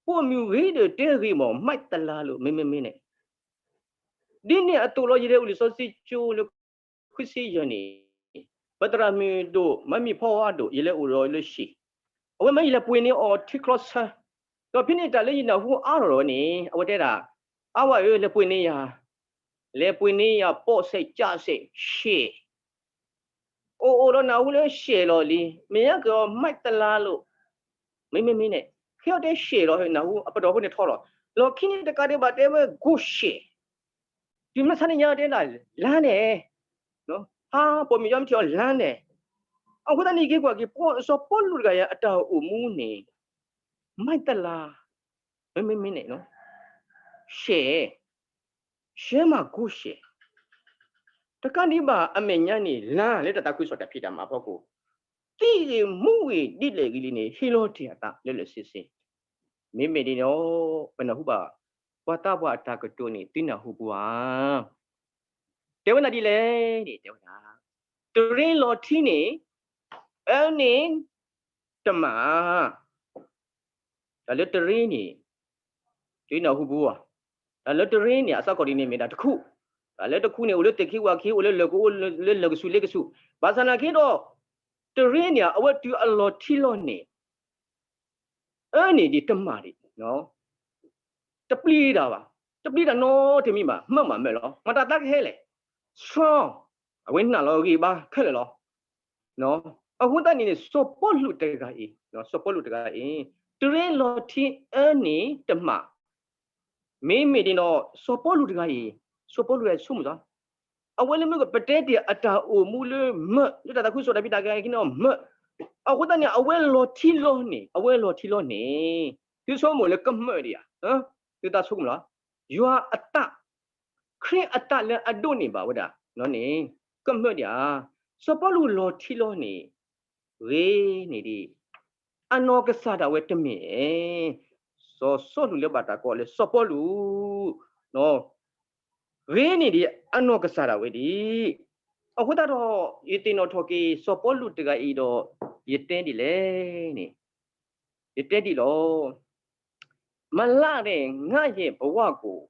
ပိာ်မုၣ်ဂ့ၤဒီးတဲဂ့ၤမး, မိုက်သလားလို့ မင်းမမေးနဲ့. ဒ်န့ၣ်အသိးလီၤ ယလဲၤအိၣ်လံာ်စီဆှံကၠိလၢ ခွံဆံယဲၢ်န့ၣ်, ပသရၣ်မုၣ်ဒိၣ် မၤမံၤဖီဝါဒိၣ် ယလဲၤအိၣ်ဒီးလၢဟံၣ်, အဝဲမ့ၢ်ယလဲၤပှ့ၤန့ၢ်အီၤထံချီဆၢ, ဒီးဖဲန့ၣ်တၢ်လၢယနၢ်ဟူအါထီၣ်ဒီးန့ၣ် အဝဲတဲဒၣ်, အါဝဲဧၢ လဲၤပှ့ၤန့ၢ်ယၤ, လဲၤပှ့ၤန့ၢ်ယၤ ပေါ့ဆဲးကျားဆဲး ရှဲ အိၣ်အိၣ်ဒီးနၢ်ဟူလၢရှဲလီၤလံ, မ့ၢ်ယကီး မိုက်သလားလို့ မင်းမမေးနဲ့, ဃ့အီၤတဲရှဲလီၤ နၢ်ဟူအပတီၢ်ဖိန့ၣ်ထီလီၤ, လီၢ်ခံန့ၣ်တကးဒံးဘၣ်တဲဝဲ ဂိၢ်ရှဲ, တုၤမ့ၢ်ဆါန့ၣ်ညါတဲဒၣ် လါန့ၣ်, ဟါ ပိာ်မုၣ်ယီမ့ၢ်ထံၣ်အီၤလါန့ၣ်, အဃိသတးန့ၣ် က့ၤကွၢ်က့ၤ စီၤပီလူးတဂၤအံၤအတၢ်အိၣ်မူန့ၣ်, မိုက်သလား, မင်းမမေးနဲ့, ရှဲ ရှဲမး ဂိၢ်ရှဲ, တကးဒံးဘၣ်အမဲာ်ညါန့ၣ် လါလၢတၢ်သးခုကစီၣ်တၢ်ဖံးတၢ်မၤအဖီခိၣ်, သံဂ့ၤမူဂ့ၤဒ်လဲၣ်ဂ့ၤလံန့ၣ် ဟ့ၣ်လီၤတ့ၢ်အသးလၢလၢဆ့ဆ့, မ့မ့ၢ်ဒ်န့ၣ်ဒီး ပနၢ်ဟူဘၣ် ပှၤသးပှၢ်အတၢ်ကတိၤန့ၣ် သုနၢ်ဟူပှၤ တဲဝဲဒၣ်ဒ်လဲၣ်န့ၣ် တဲဝဲဒၣ်, တရ့လီၤထံန့ၣ် အၢန့ၣ်တမၤ, တၢ်လၢတရ့န့ၣ် သုနၢ်ဟူပှၤ, တၢ်လၢတရ့န့ၣ် အစးကီၢ်ဒ်န့ၣ်မ့ၢ်ဒၣ်တခူၣ်, တၢ်လၢတခူၣ်န့ၣ် အိၣ်လၢသ့ၣ်ခံဝၣ်ခံ အိၣ်လၢလၢၢ်ကအိၣ်လၢလၢၢ်ကဆူးလ့ကဆူး, ဘၣ်ဆၣ်နာ်က့ဒီး တရ့န့ၣ် အဝဲတုၤအလီၤထံလီၤန့ၣ် အၢန့ၣ်ဒ်တမၤဒံး, တပျံၤတၢ်ဘၣ်, တပျံၤတၢ်နီတမံၤဘၣ်, မၢမးမၢလီၤ, မတၤသးကဟဲလဲၣ်, ဆှီ, အဝဲနာ်လီၤဂ့ၤဘၣ်ခဲလၢာ်လီၤ. အဃိသတးန့ၣ်န့ၣ် စီၤပီလူးတဂၤအံၤ, စီၤပီလူးတဂၤအံၤ, တရ့လီၤထံအၢန့ၣ်တမး, မ့မ့ၢ်ဒ်န့ၣ်ဒီး စီၤပီလူးတဂၤအံၤ, စီၤပီလူးဆိကမိၣ်သီ, အဝဲလၢမ့ၢ်ကပတဲတ့ၢ်အတၢ်အိၣ်မူလၢမၢ, လၢတၢ်သးခုကစီၣ်တၢ်ဖံးတၢ်မၤက့ၤန့ၣ်မၢ, အဃိသတးန့ၣ် အဝဲလီၤထံလီၤန့ၣ်, အဝဲလီၤထံလီၤန့ၣ်, သုဆိကမိၣ်လၢကမၢဒံးဧါ, သုသးဆိကမိၣ်လီၤ, ယွၤအသး ခရံာ်အသးလၢအဒိးန့ၢ်ဘၣ်ဝဲဒၣ်န့ၣ်, ကမၢဒံးဧါ, စီၤပီလူးလီၤထံလီၤန့ၣ်, ဂ့ၤန့ၢ်ဒံး, အနီၢ်ကစၢ်ဒၣ်ဝဲတမ့ၢ်, စီၤစီလူးလၢဘၣ်တၢ်ကိးလၢစီၤပီလူး, ဂ့ၤန့ၢ်ဒံးအနီၢ်ကစၢ်ဒၣ်ဝဲဒံး, အဃိသတးဒီး ယသ့ၣ်နီၣ်ထီၣ်က့ၤ စီၤပီလူးတဂၤအံၤဒီး ယတဲဒ်လဲၣ်န့ၣ်, ယတဲဒ်လီၤ. မလၢ်တဲ့ငါ့ရဲ့ဘဝကို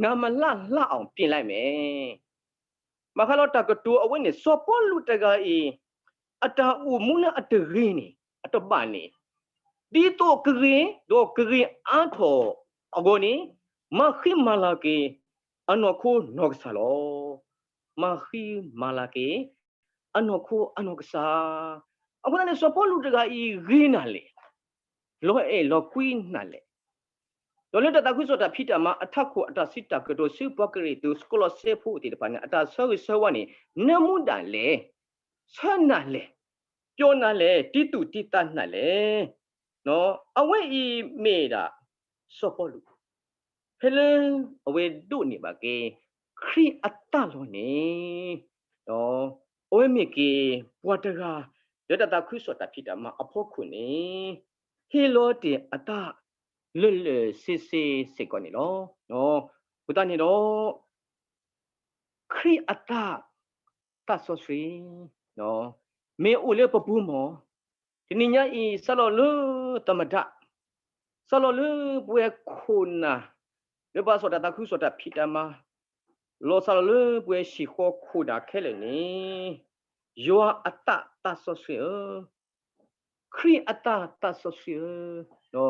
ငါမလၢ်လောက်အောင် ပြင်လိုက်မယ်. ဘၣ်ဃးလီၤတၢ်ကတိၤအဝဲန့ၣ် စီၤပီလူးတဂၤအံၤ, အတၢ်အိၣ်မူလၢအတဂ့ၤန့ၣ်, အတဘၣ်န့ၣ်, ဒ်သိးကဂ့ၤ, ဒီးကဂ့ၤအါထီၣ်အဂီၢ်န့ၣ်, မၤဃံမၤလၤက့ၤ အနီၢ်ခိနီၢ်ကစၢ်လီၤ. မၤဃံမၤလၤက့ၤ အနီၢ်ခိအနီၢ်ကစၢ်. အဃိသတးန့ၣ် စီၤပီလူးတဂၤအံၤဂ့ၤနၤလဲၣ်, လီၤအဲၣ်လီၤကွံနၤလဲၣ်. ဒီးလၢတၢ်သးခုကစီၣ်တၢ်ဖံးတၢ်မၤအထးခိၣ် အတၢ်စံးတၢ်ကတိၤဆူပှၤကရံၣ်သူး ကလီးစဲဖိသ့ၣ်တဖၣ်န့ၣ် အတၢ်ဆၢဂ့ၤဆၢဝါန့ၣ် နၢမူဒၣ်လဲၣ်, ဆၢနၤလဲၣ်, ပျီနၤလဲၣ်, တံသူၣ်တံသးနၤလဲၣ်. အဝဲအံၤမ့ၢ်ဒၣ် စီၤပီလူး ဖဲလၢအဝဲဒိးန့ၢ်ဘၣ်က့ၤ ခရံာ်အသးလီၤန့ၣ်, အဝဲမ့ၢ်က့ၤပှၤတဂၤ လၢတၢ်သးခုကစီၣ်တၢ်ဖံးတၢ်မၤအဖီခိၣ်န့ၣ် ဟ့ၣ်လီၤတ့ၢ်အသးလၢလၢဆ့ဆ့စ့ၢ်ကီးန့ၣ်လီၤ. အဃိသတးန့ၣ်ဒီး ခရံာ်အသး သးစီဆှံ မ့ၢ်အိၣ်လၢပပူၤမး, တနံၤညါအံၤ စးလီၤလၢသမ္မတ, စးလီၤလၢပဝဲခိၣ်နၢ် လၢပှၤစီၣ်တၢ်သးခုကစီၣ်တၢ်ဖံးတၢ်မၤ, လီၤစးလီၤလၢပဝဲဟံၣ်ဃီခိၣ်နၢ်ခဲလၢာ်န့ၣ်, ယွၤအသးသးစီဆှံဧၢ, ခရံာ်အသးသးစီဆှံဧၢ,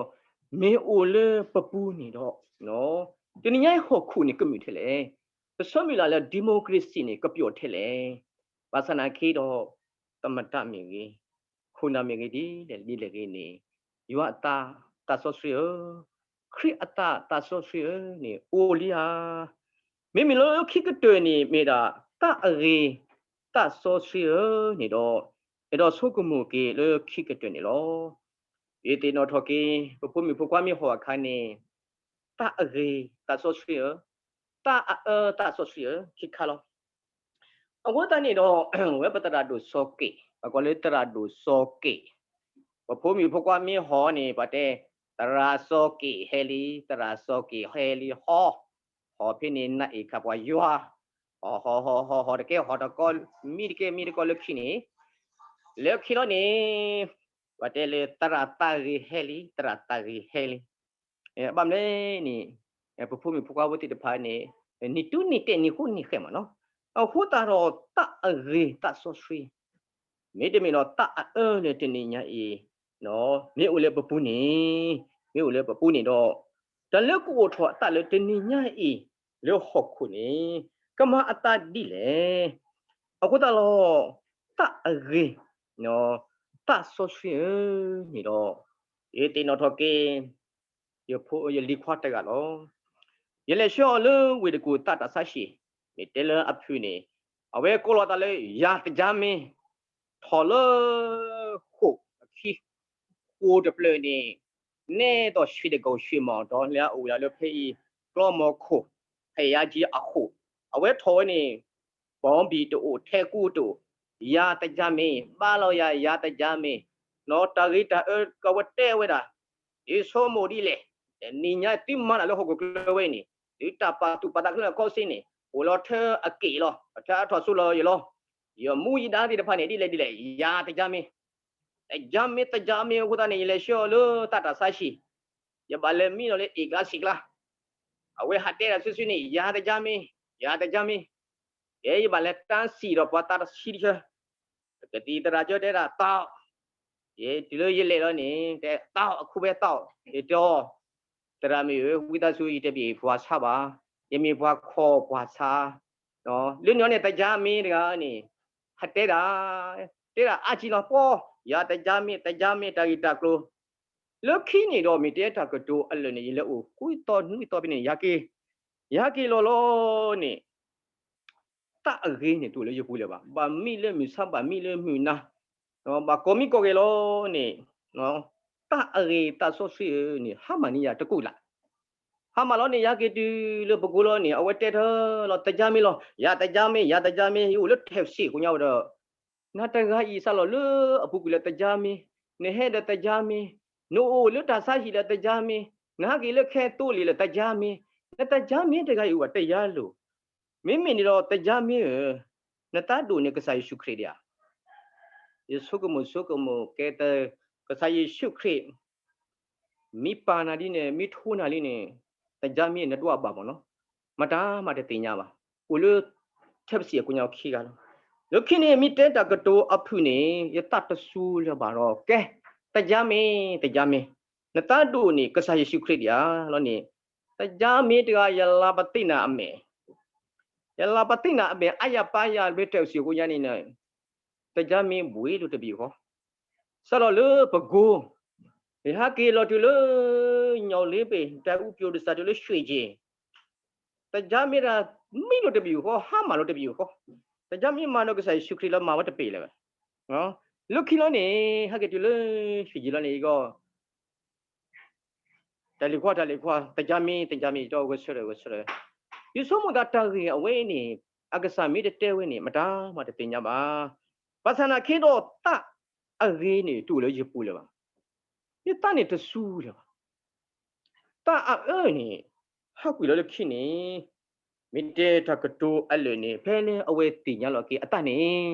မ့ၢ်အိၣ်လၢပပူၤန့ၣ်ဒီး, တနံၤညါအံၤဟီၣ်ခိၣ်န့ၣ်ကမုာ်ထဲလဲၣ်, ပဆၢမုၢ်လၢ်လၢ democracy န့ၣ်ကပျီၣ်ထဲလဲၣ်. ဘၣ်ဆၣ်နာ်က့ဒီး သမ္မတမ့ၢ်ဂ့ၤ, ခိၣ်နၢ်မ့ၢ်ဂ့ၤ ဒ်လဲၣ်ဒ်လဲၣ်ဂ့ၤန့ၣ်, ယွၤအသးသးစီဆှံဧၢ, ခရံာ်အသးသးစီဆှံဧၢန့ၣ် အိၣ်လံဧါ. မ့မ့ၢ်လၢခံကတၢၢ်န့ၣ် မ့ၢ်ဒၣ်သးအဂ့ၤ သးစီဆှံဧၢန့ၣ်ဒီး, အဲၣ်ဒိးဆိကမိၣ်က့ၤလၢခံကတၢၢ်န့ၣ်လီၤ. ယသ့ၣ်နီၣ်ထီၣ်က့ၤ ပဖိမုၣ်ဖိခွါမ့ၢ်ဟီၣ်အခါန့ၣ်, သးအဂ့ၤသးစီဆှံဧၢ, သးအအၢသးစီဆှံဧၢ ခံခါလီၤ. အဃိသတးန့ၣ်ဒီး ဝဲပသရၣ်ဒိၣ်စီၤက့ၣ်, ပကိးလၢသရၣ်ဒိၣ်စီၤက့ၣ်, ပဖိမုၣ်ဖိခွါမ့ၢ်ဟီၣ်န့ၣ် ပတဲ, သရၣ်စီၤက့ၣ်ဟဲလံ, သရၣ်စီၤက့ၣ်ဟဲလံ ဟီၣ်, ဟီၣ်ဖဲန့ၣ် နအ့ၣ်ခးပှၤယွၤ, ဟီၣ်ဟီၣ်ဟီၣ်ဟီၣ်ဟီၣ်တကဲဟီၣ်တကီ, မံတကဲမံတကီလၢခံန့ၣ်, လၢခံလီၤန့ၣ်, ပတဲလၢသရၣ်သးဂ့ၤဟဲလံ, သရၣ်သးဂ့ၤဟဲလံ. ဘၣ်မနုၤလဲၣ်န့ၣ်, ပဖိမုၣ်ဖိခွါဖိသ့ၣ်တဖၣ်န့ၣ်, နံၣ်တူၢ်နံၣ်တဲာ်နံၣ်ဃိနံၣ်ဃဲမးနီၤ, အဃိသတးဒီးသးအဂ့ၤသးစီဆှံ, မ့တမ့ၢ်ဒီးသးအအၢလၢတနံၤညါအံၤ, မ့ၢ်အိၣ်လၢပပူၤန့ၣ်, မ့ၢ်အိၣ်လၢပပူၤန့ၣ်ဒီး, တၢ်လၢကအိၣ်ထီၣ်အသးလၢတနံၤညါအံၤ, လၢဟီၣ်ခိၣ်န့ၣ်, ကမၤအသးဒ်လဲၣ်. အဃိသတးလီၤ, သးအဂ့ၤ, သးစီဆှံဧၢန့ၣ်ဒီး, ယသ့ၣ်နီၣ်ထီၣ်က့ၤ ယဖိယလံၤခွါတဂၤလီၤ. ယလဲၤဆှၢအီၤလၢဝ့ၢ်တကူၣ်သးတၢ်ဆါဟံၣ်, မ့ၢ်တဲလၢအဖုၣ်န့ၣ်, အဝဲကိးလီၤသးလၢယၤတယါမ့ၢ်, ထီၣ်လၢဃိာ်အခံ, ဃိာ်တဖျၢၣ်န့ၣ်, နဲသိး ရွှေတကုံ ရွှေမီၢ်တီ လၢအအိၣ်ဝဲဒၣ်လၢဖဲအံၤ, ကျီမီၤခိၣ်, ဖဲယါကံအဃိာ်, အဝဲထီၣ်ဝဲန့ၣ်, ဘီဘံၣ်တအိၣ် ထဲကူတအိၣ်, ယၤတယါမ့ၢ်, ဘါလီၤယၤ ယၤတယါမ့ၢ်, နီၢ်တၢ်ဂ့ၤတၢ်အၢကဝဲတဲဝဲဒၣ်, ဒ်ဆိကမိၣ်ဒ်လဲၣ်, တနံၤညါသုမၤတၢ်လၢဟီၣ်ခိၣ်ကျၢၤဝဲအံၤန့ၣ်, သုတၢ်ပာ်သူၣ်ပာ်သးခဲလၢာ်ခဲဆ့န့ၣ်, အိၣ်လီၤထၢအက့ၣ်လီၤ, အထၢအထီၣ်ဆိလီၤယလီၤ, ယမူယဒါသ့ၣ်တဖၣ်န့ၣ် ဒ်လဲၣ်ဒ်လဲၣ်, ယၤတယါမ့ၢ်, တယါမ့ၢ် တယါမ့ၢ်အဃိသတးန့ၣ် ယလဲၤဆှၢအီၤလၢသးတၢ်ဆါဟံၣ်, ယဘၣ်လဲၤမံလီၤလၢအ့ၣ်ကျါစံာ်ကျါ, အဝဲဟးတဲဒၣ်စုာ်စုာ်န့ၣ် ယၤတယါမ့ၢ်, ယၤတယါမ့ၢ်, ကဲယဘၣ်လဲၤတၢ်စံာ်ဒီးပှၤသးတဆံတဆၢ, ကသံၣ်သရၣ်ကၠီတဲဒၣ်သး, ယတုၤလၢယလဲၤလီၤန့ၣ် တဲသး အခူဝဲသး, ယတဲအီၤ, သရၣ်မုၣ်ဧၢ ဝံသးစူၤ ယတမ့ၢ်ပှၤဆါဘၣ်, ယမ့ၢ်ပှၤခီၣ်ပှၤဆါ, လၢန့ၣ်န့ၣ် တယါမ့ၢ်တဂၤန့ၣ် ဟးတဲဒၣ်, တဲဒၣ်အါကံလီၤပှီၢ်, ယၤတယါမ့ၢ် တယါမ့ၢ်တၢ်ဂ့ၢ်တၢ်ကျိၤ, လၢခံန့ၣ်ဒီး မ့ၢ်တဲတၢ်ကတိၤအလၢာ်န့ၣ် ယလဲၤအိၣ်ဃုသီနွံသီဖဲန့ၣ် ယဟဲက့ၤ, ယဟဲက့ၤလီၤလီၤန့ၣ် တၢ်အဂ့ၤန့ၣ်တအိၣ်လၢယပူၤလၢၤဘၣ်. ဘၣ်မံလၢမုၢ်ဆါ ဘၣ်မံလၢမုၢ်နၤ, ဘၣ်ကိးမံကိးဂဲၤလီၤန့ၣ်, တၢ်အဂ့ၤတၢ်စီဆှံဧၢန့ၣ် ဟါမၢ်န့ၢ်ယၤတကူာ်လၢ်. ဟါမၢ်လီၤန့ၣ် ယဟဲက့ၤတုၤလၢပကိလီၤန့ၣ် အဝဲတဲထီၣ်လီၤ တယါမ့ၢ်လီၤ, ယၤတယါမ့ၢ် ယၤတယါမ့ၢ် ယအိၣ်လၢထဲးစ့ၣ်ကိညါဝဲဒီး နၤတဂၤအံၤစးလီၤလၢအပူၤကွံာ်လၢတယါမ့ၢ်, နဟဲဒီးတယါမ့ၢ်, နအိၣ်လၢတၢ်ဆါဟံၣ်လၢတယါမ့ၢ်, နဟဲက့ၤလၢခဲသိလ့ၣ်လၢတယါမ့ၢ်, နတယါမ့ၢ်တဂၤအံၤအိၣ်ဘၣ်တယါလိၤ, မ့မ့ၢ်န့ၣ်ဒီးတယါမ့ၢ်ဧၢ, နသးဒိၣ်န့ၢ်ကစၢ်ယ့ၣ်ၡူးခရံာ်ဒံးဧါ. ယဆိကမိၣ်ဆိကမိၣ်ကဲတၢ် ကစၢ်ယ့ၣ်ၡူးခရံာ် မ့ၢ်ပာ်နၤဒ်န့ၣ် မ့ၢ်ထိနၤလံန့ၣ် တယါမ့ၢ်နဒွးဘၣ်မ့ၢ်နီၤ, မတၤမးတသ့ၣ်ညါဘၣ်. အိၣ်လၢ ထဲးစ့ၣ်အကိညါခံဂၤလီၤ. လၢခံန့ၣ် မ့ၢ်တဲတၢ်ကတိၤအဖုၣ်န့ၣ် ယသးတစူၤလၢၤဘၣ်ဒီး ကဲ တယါမ့ၢ် တယါမ့ၢ် နသးဒိၣ်န့ၢ်ကစၢ်ယ့ၣ်ၡူးခရံာ်ဒံးဧါလီၤန့ၣ်, တယါမ့ၢ်တဂၤ ယလၤပသ့ၣ်နၤအမဲာ်, ယလၤပသ့ၣ်နၤအမဲာ် အါယၤပၢယၤလၢထဲးစ့ၣ်အကိညါန့ၣ် တယါမ့ၢ်ဘှံးလိာ်တဘ့ၣ်ဃီ, စးထီၣ်လၢပကိ, ယဟဲက့ၤလီၤတုၤလၢ ညောင်လေးပင် တၢ်အူပျိဒ်စးတုၤလၢ ရွှေကျင်, တယါမ့ၢ်တဂၤ မံလိာ်တဘ့ၣ်ဃီ ဟါမၢ်လိာ်တဘ့ၣ်ဃီ, တယါမ့ၢ်မၤဒီးကစၢ်ယ့ၣ်ၡူးခရံာ်လၢမၤဝဲတပ့ၢ်လၢၤဘၣ်. လၢခံလီၤန့ၣ် ဟဲက့ၤတုၤလၢ ရွှေကျင်လီၤန့ၣ် ယကီ တၢ်လံၤခွါ တၢ်လံၤခွါ တယါမ့ၢ် တယါမ့ၢ် ယတီဝဲဆၢထၢၣ်ဝဲဆၢထၢၣ်, ယဆိကမိၣ်သးတၢ်ဂ့ၢ်အဝဲန့ၣ် အကစၢ်မ့ၢ်တတဲဝဲန့ၣ် မတၤမးတသ့ၣ်ညါဘၣ်. ဘၣ်ဆၣ်နာ်က့ဒီး တၢ်အဂ့ၤန့ၣ် တအိၣ်လၢယပူၤလၢၤဘၣ်. ယသးန့ၣ်တစူၤလၢၤဘၣ်. တၢ်အအၢန့ၣ် ဟးကွံာ်လီၤလၢခံန့ၣ် မ့ၢ်တဲတၢ်ကတိၤအလၢာ်န့ၣ် ဖဲလၢအဝဲသ့ၣ်ညါလီၤက့ၤအသးန့ၣ်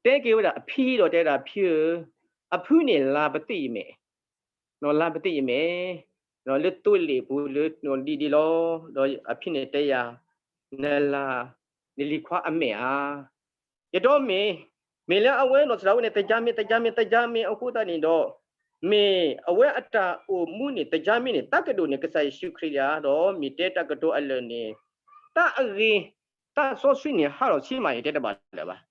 တဲက့ၤဝဲဒၣ်အဖံဒီးတဲဒၣ်အဖံဧၢ, အဖုန့ၣ်လၤပသ့ၣ်ယမဲာ်, လၤပသ့ၣ်ယမဲာ်, လၢသိလ့ၣ်ပူၤလၢဒ်ဒ်လီၤ, ဒီးအဖံန့ၣ်တဲယၤ, နလၤ, နလံၤခွါအမဲာ်ဧါ. ယတီမ့ၢ်, မ့ၢ်လၢအဝဲလီၤစှၤဝဲန့ၣ် တယါမ့ၢ် တယါမ့ၢ် တယါမ့ၢ်အဃိသတးန့ၣ်ဒီး, မ့ၢ်အဝဲအတၢ်အိၣ်မူန့ၣ် တယါမ့ၢ်န့ၣ် သးကဒိၣ်န့ၢ်ကစၢ်ယ့ၣ်ၡူးခရံာ်ဧါ, ဒီးမ့ၢ်တဲတၢ်ကတိၤအလၢာ်န့ၣ် တၢ်အဂ့ၤ တၢ်စီဆှံန့ၣ် ဟးထီၣ်ဆံးမး ယတဲတဘၣ်လၢၤဘၣ်.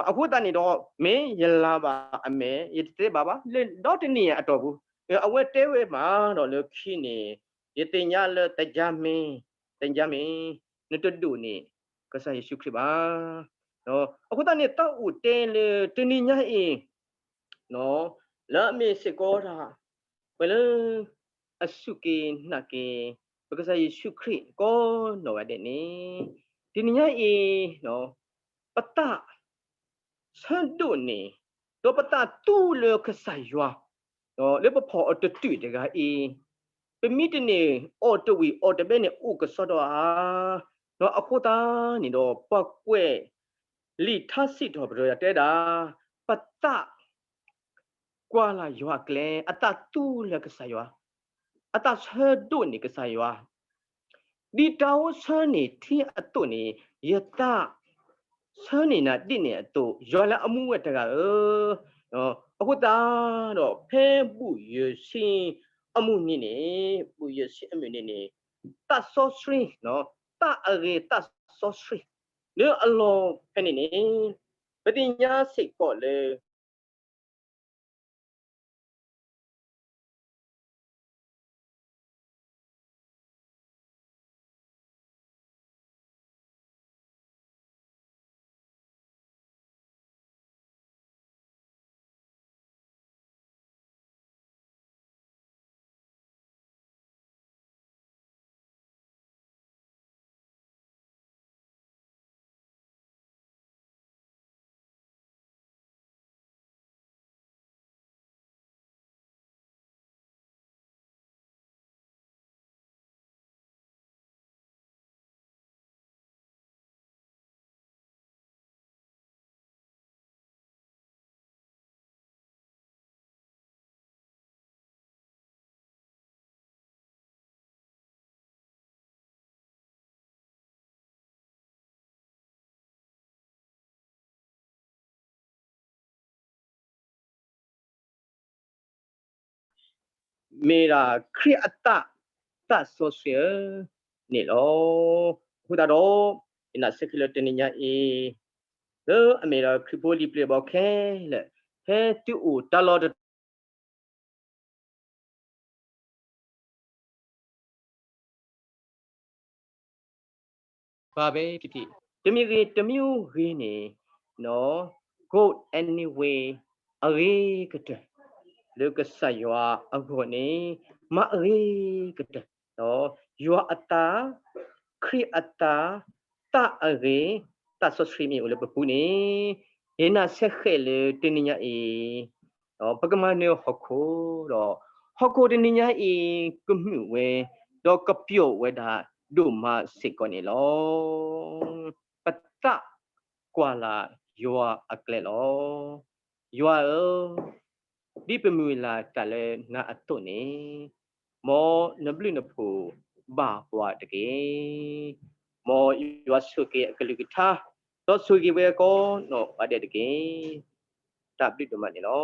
အဃိသတးန့ၣ်ဒီး မ့ၢ်ယလၤဘၣ်အမဲာ် ယတတဲဘၣ်ဘၣ် လၢဒီတနံၣ်အတီၢ်ပူၤ, အဝဲတဲဝဲမးဒီးလၢခံန့ၣ် ယသ့ၣ်ညါလၢတယါမ့ၢ်, တယါမ့ၢ် နတဒိၣ်န့ၢ် ကစၢ်ယ့ၣ်ၡူးခရံာ်ဘၣ်. အဃိသတးန့ၣ် တၢ်အိၣ်တဲလၢတနံၤညါအံၤ လၢအမ့ၢ်စ့ၢ်ကီးဒၣ် ပှၤလၢ အစူၢ်က့ၤနာ်က့ၤ ပကစၢ်ယ့ၣ်ၡူးခရံာ်ကိးနီၢ်ဂၤဒဲးန့ၣ်, တနံၤညါအံၤ ပသး ဆၢဒိၣ်န့ၢ် ဒီးပသးသူလၢကစၢ်ယွၤ လၢပဖီၣ်အီၤတတုာ်တဂၤအံၤ, ပမ့ၢ်တန့ၢ်အီၣ်တဝံၣ်အီၣ်တဘဲန့ၣ် အိၣ်ကစီဒီဧါ. အဃိသတးန့ၣ်ဒီး ပှၤကွဲးလံာ်ထါစံးထီၣ်ပတြၢၤယၤတဲဒၣ်, ပသး ကွၢ်လၢ်ယွၤအကျဲ, အသးသူလၢကစၢ်ယွၤ, အသးဆၢဒိၣ်န့ၢ်ကစၢ်ယွၤ, ဒ်တၢ်အိၣ်ဆၢန့ၣ်ထံအသိးန့ၣ် ယသး ဆၢန့ၢ်နၤဒ်န့ၣ်အသိး ယွၤလၢအမူဝဲတဂၤဧၢ. အဃိသတးဒီး ဖဲဘူၣ်ယဲၢ်ဆံအမုၢ်နံၤန့ၣ်, ဘူၣ်ယဲၢ်ဆံအမုၢ်နံၤန့ၣ် သးစီဆှံ, သးအဂ့ၤသးစီဆှံ လၢအလီၢ်ဖဲန့ၣ်န့ၣ် ပသ့ၣ်ညါစ့ၢ်ကီးလၢ မ့ၢ်ဒၣ်ခရံာ်အသး သးစီဆှံဧၢန့ၣ်လီၤ. အဃိသတးဒီး ယနာ်စ့ၢ်ကီးလၢတနံၤညါအံၤ လၢအမ့ၢ်ဒီးခရံာ်ဖိလံၤပျံၤဘီၣ်ခဲလၢာ် ဖဲသုအိၣ်တၢ်လီၢ်တတီၤ ဘၣ်ပဲ တမံၤဂ့ၤတမံၤဂ့ၤန့ၣ် Go Anywhere အဂ့ၤကတၢၢ် လၢကစၢ်ယွၤအဂီၢ်န့ၣ် မၤအဂ့ၤကတၢၢ် ယွၤအသး ခရံာ်အသး သးအဂ့ၤ သးစီဆှံမ့ၢ်အိၣ်လၢပပူၤန့ၣ် ယနာ်စ့ၢ်ကီးလၢတနံၤညါအံၤ ပကမၤနၢၤဟီၣ်ခိၣ်ဒီး ဟီၣ်ခိၣ်တနံၤညါအံၤ ကမုာ်ဝဲ ဒီးကပျီၣ်ဝဲဒၣ်ဒိၣ်မးစ့ၢ်ကီးန့ၣ်လီၤ. ပသးကွၢ်လၢ်ယွၤအကျဲလီၤ. ယွၤဧၢ, ဒ်ပမုၢ်လၢ်တၢ်လၢနၤအသိးန့ၣ်, မ်နဘျုးနဖှိၣ်ဘၣ်ပှၤတက့ၢ်. မ်ယွၤဆိၣ်ဂ့ၤအကလုၢ်ကထါ, ဒီးဆိၣ်ဂ့ၤဝဲကိးနီၢ်ဂၤဒဲးတက့ၢ်. တၢ်ဘျုးဒိၣ်မးန့ၣ်လီၤ.